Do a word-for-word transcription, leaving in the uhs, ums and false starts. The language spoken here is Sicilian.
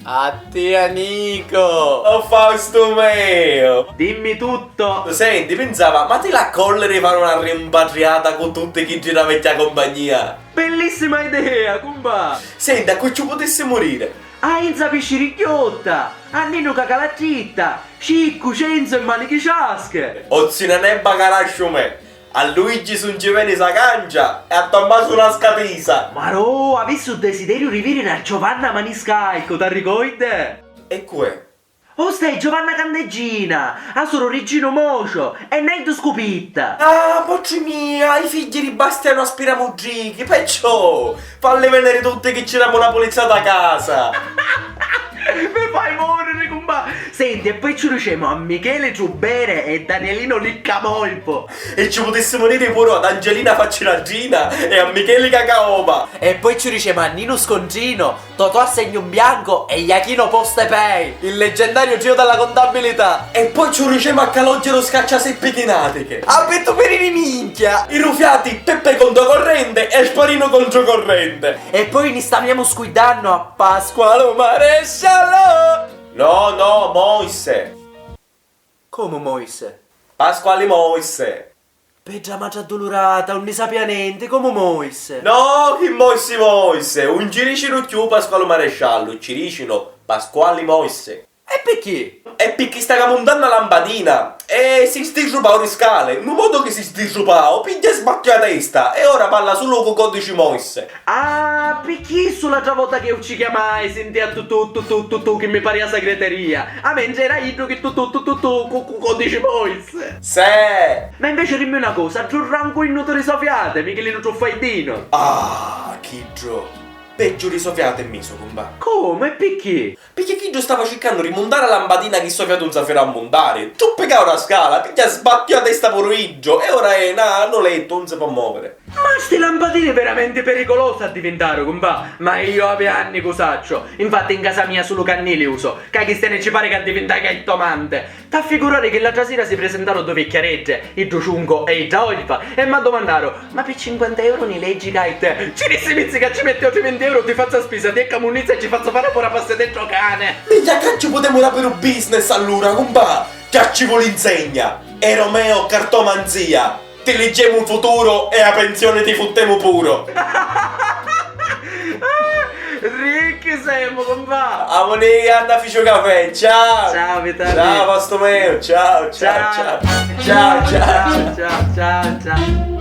A tia Nico! O Faustu meu! Dimmi tutto! Senti, pinsava, ma ti la colliri di fari una rimpatriata cu tutti chiddi dâ vecchia compagnia? Bellissima idea, cumpà! Senti, a cu ci putissimu diri? A Inza Piscirighiotta, a Ninu Cacalattitta, Ciccu, Cenzu e Manichi Ciasche! O zi Nanebba Carasciu me! A Luigi Sungiveni sa cancia e a Tommasu la scatisa! Marò, avissi u desideriu di vìdiri a Giovanna Maniscalco, t'arricordi? E cu è? O stai Giovanna Candeggina, a suru di Ginu Mocio e Ned Scupitta! Ah, potri mia, i figghi di Bastianu Aspiramuddrichi, perciò! Falli veniri tutti chi ci damu na pulizzata a casa! Mi fai moriri, cumpà! Senti, e poi ci dicemu a Michele Trubere e Danielino Liccamolpo! E ci putissimu diri puru ad Angelina Faccinaggina e a Michele Cacaoma! E poi ci dicemu a Nino Scontrino, Totò Assegno Bianco e Iachino Postepay, il leggendario trio della contabilità! E poi ci dicemu a Calogero Scacciaseppi Chinatiche! A vittumiri di minchia! I rufiati Peppe Contocorrente e Sparino Controcorrente! E poi ni stamiamu scuiddannu a Pasqualu Maresciallo! No, no, Moise! Comu Moise? Pasquali Moise! Bedda matri addulurata, un ni sapia nenti, comu Moise? No, chi Moise Moise! Un ci dicinu cchiù Pasqualu Maresciallu, ci dicinu Pasquali Moise! E picchì? E picchì sta camuntannu a lampadina e si sdirrupau ri scali, nu modu chi si sdirrupau, pigghia e sbatti a testa e ora parla sulu cu codici Moise. Ah, pi chissu l'atra vota chi eu ci chiamai sintia tutù tutù tutù chi mi paria sagreteria, a mentri era iddu chi tutù tutù tutù cu cu codici Moise. Seh! Ma inveci dimmi una cosa, ddu rancu innu tu ri so fiati, Michilinu Truffaiddinu? Ah, chiddu! Peggiu ri so fiati misu, cumpà. Comu e picchì? Picchì chiddu stava circannu ri muntari a lampadina chi so fiatu un sa fiu ra muntari, ciuppicau ra scala, pigghia e sbattiu a testa puru iddu e ora è na nu lettu, un si pò moviri. Ma sti lampadini veramenti pericolosi addivintaru, cumpà, ma iu havi anni cu sacciu, infatti in casa mia sulu cannili usu, ca chistiani ci pari ca addivintai caittomante. T'ha figurari chi l'atra sira si prisintaru dui vicchiareddi, iddu ciuncu e idda olfa, e m'addumannaru, ma pi cinquanta euro ni leggi ca e te? Ci dissi mizzica ci metti otri vinti euro ti fazzu a spisa, ti e camunnizza e ci fazzu fari puru a passi dentro cane! Minchia, ca ci putemu dà pi nu business allura, cumpà! Ca ci voli insegna! E Romeo cartomanzia! Ti liggemu u futuro e a pensioni ti futtemu puru! Ricchi semu, cumpà! Amunì, anna fici u cafè, ciao! Ciao, Vitali! Ciao, postu meu, ciao, ciao, ciao! Ciao, ciao, ciao, ciao, ciao!